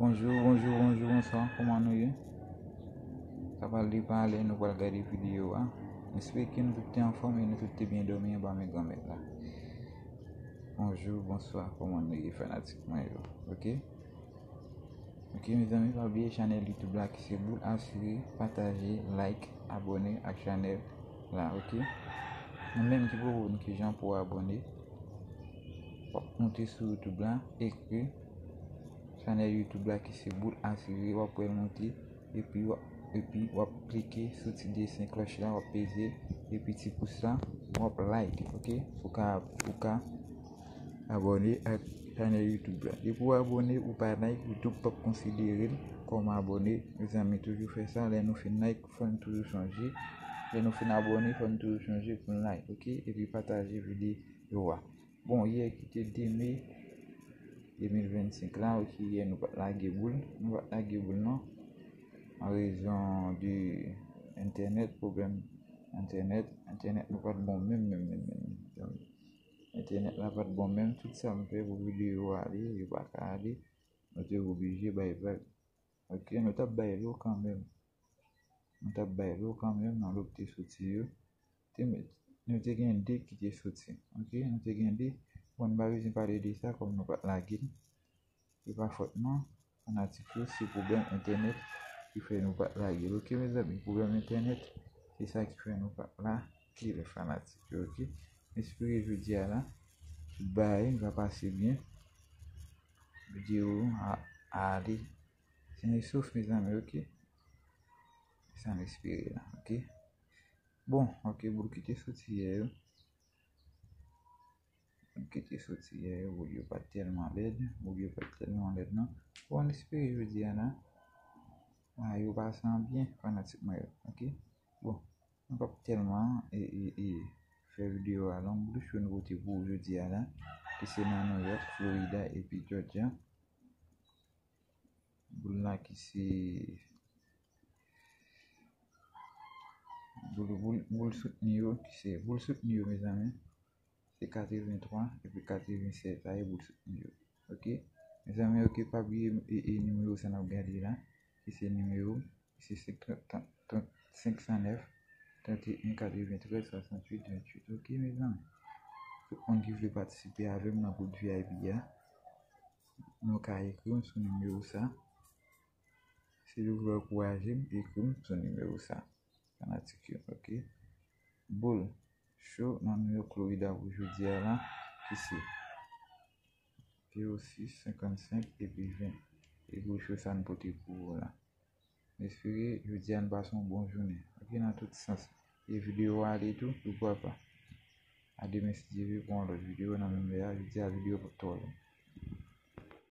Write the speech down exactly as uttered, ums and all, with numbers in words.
Bonjou, bonjou, bonjou, bonswa, kòman nou ye? Sa pral depann lè nou pral gade videyo a. M espere ke nou tout te anfòm e nou tout te byen dòmi anba men Granmèt la. Bonjou, bonswa, kòman nou ye, fanatik mwen yo? Ok? Ok, mezanmi, pa bliye chanèl YouTube la ki se Boul Asire, pataje, like, abòne ak chanèl la, ok? Ou menm ki poko konn kijan pou w abòne, w ap moute sou YouTube la, ekri chanèl YouTube la ki se Boul Asire, w ap wè l moute, epi w ap, epi w ap klike sou ti desen klòch la, w ap peze, epi ti pous la, w ap like, ok? Pou ka, pou ka abòne ak chanèl YouTube la. Depi w abòne, ou pa like, YouTube p ap konsidere l kòm abòne. Mezanmi, toujou fè sa, lè nou fin like, fò n toujou sonje. Lè nou fin abòne, fò n toujou sonje pou n like, ok? Epi pataje videyo a. Bon, yè ki te de me de mil vennsenk la, ok, yè nou pa t lage boul, nou pa t lage boul non, an rezon de entènèt, pwoblèm entènèt, entènèt nou pa t bon menm, menm, menm, menm. Entènèt la pa t bon menm, tout sa m fè pou videyo a ale, yo pa ka ale, nou te oblije bay vag. Ok, nou t ap bay lou kanmenm. Nou t ap bay lou kanmenm nan lou ki te soti yo. Te, nou te gen de ki te soti. Ok, nou te gen de. Bon, n pa bezwen pale de sa, kòm nou pa t lage l. Se pa fòt mwen, fanatik yo, se pwoblèm entènèt ki fè nou pa t lage l. Ok, mezanmi, pwoblèm entènèt, se sa ki fè nou pa t lage l, fanatik yo, ok? M espere jodi a la, tout bagay va pase byen. Videyo a, a ale. Sen e sof, mezanmi, ok? Se sa m espere la, ok? Bon, ok, boul ki te soti yè yo. Boul ki te soti yè yo, boul yo pa t tèlman lèd, boul yo pa t tèlman lèd non. Bon, m espere jodi a la, a, yo pase an byen, fanatik mwen yo, ok? Bon, m p ap tèlman, e, e, e, fè videyo a long, boul cho nou pote pou ou jodi a la, ki se nan New York, Florida, epi Georgia. Boul la ki se boul, boul, boul soutni yo, ki se boul soutni yo, mezanmi. Se katrevenntwa epi katrevennsèt, sa e boul soutni yo. Ok? Mezanmi, ok, pa bliye e, e nimewo sa n ap gade la, ki se nimewo, ki se senk, trant, trant, senk san nèf, trant e en, katreventrèz, swasanntuit, venntuit. Ok, mezanmi? Tout moun ki vle patisipe avè m nan gwoup V I P a, nou ka ekri m sou nimewo sa. Si nou vle ankouraje m, ekri m sou nimewo sa. Fanatik yo, ok? Boul cho nan New York, Florida pou jodi a la, ki se zewo sis, senkannsenk epi ven. E boul cho sa n pote pou ou la. M espere jodi a n pase yon bon jounen. Ok, nan tout sans. E videyo a ale tou, poukwa pa. A demen si Dye vle pou yon lòt videyo nan menm lè a. Jodi a videyo p ap twò long.